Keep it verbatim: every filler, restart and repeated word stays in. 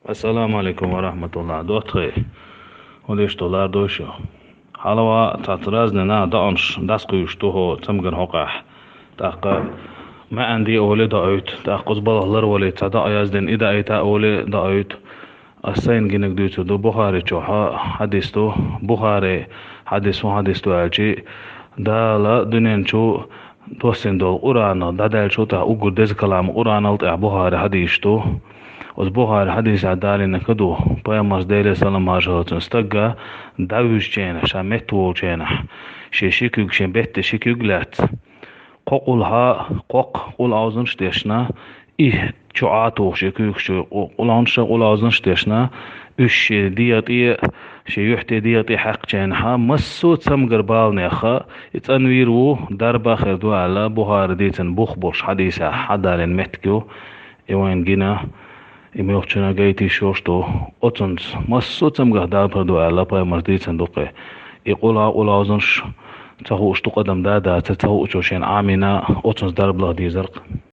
Ассаламу алейкум ва рахматуллах. ДоттагӀий, хӀун деш ду, лардойша. Хьалава цхьацца разный нах даӀанаш дӀасакхуьйсуш ду хӀокху цамгаран хьокъехь. ТӀаккха маьӀна де олий даӀуьйту, тӀаккха оцу балхах ларвалийта цхьа даӀа яздина, и даӀийта олий даӀуьйту. Ас сайна гинарг дуьйцур ду, Бухари чохь хьадис ду, Бухари хьадис хӀун хьадис ду аьлча, Дала дуьнен чу доссийна долу Къуръанах дӀадаьллачул тӀаьхьа уггар деза калам Къуръанал тӀаьхьа Бухари хьадисаш ду. Оцу Бухари хьадисехь далийна ка ду, пайхамарс, Делера салам-маршалла хуьлда цунна, стагга дӀавуьжучу хенахь, ша метта волчу хенахь, шен ши куьг, шен беттан ши куьг лаьцна, кхо къулхьа, кхоккха къулъаузанаш а дешна, и чу Ӏа а тухуш, и куьйгаш чу къу-, къулъаузанаш, къулъаузанаш а дешна, уьш шен дегӀа тӀе, шен юьхь тӀе, дегӀа тӀе хьаькхчу хенахь, массо а цамгар баланех и цӀанвийр ву, дарба а хир ду аьлла, Бухари дийцина бух болуш хьадисехь хьадалийна меттиг ю, и вайна гина, и муьлххачунна гайтийша йолуш ду. Оцунца массо а цамгах дарба хир ду аьлла, пайхамарс дийцина ду кхе. И къулхьа, къулъаузанаш ца хууш дукха адам да а дацара, ца хуучо шена Ӏамийна, оцунца дарба лаха дезара-кх.